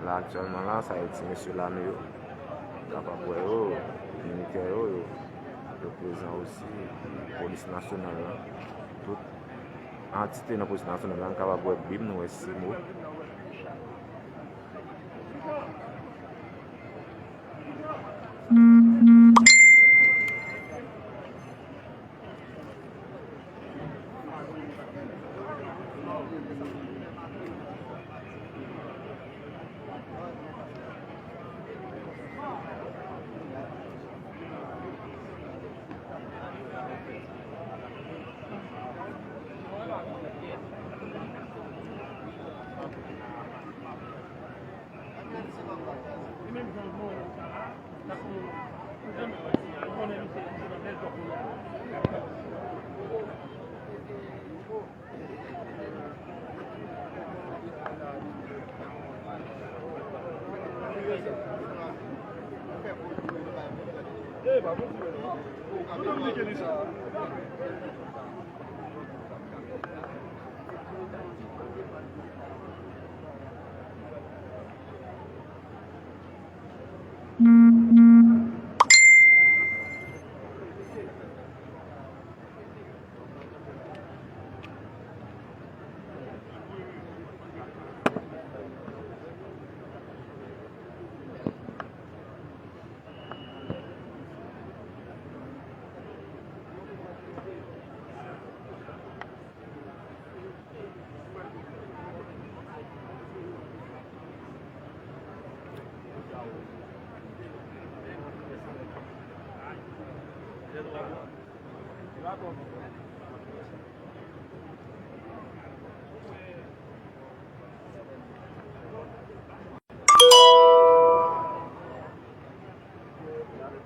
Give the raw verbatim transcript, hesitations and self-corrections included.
Aktyèlman la, sa yo ti mesye lame yo. Kapab wè yo, militè yo, yo, yo prezan osi, epi polis nasyonal la. Tout antite nan polis nasyonal la, nou kapab wè bib, nou wè simo.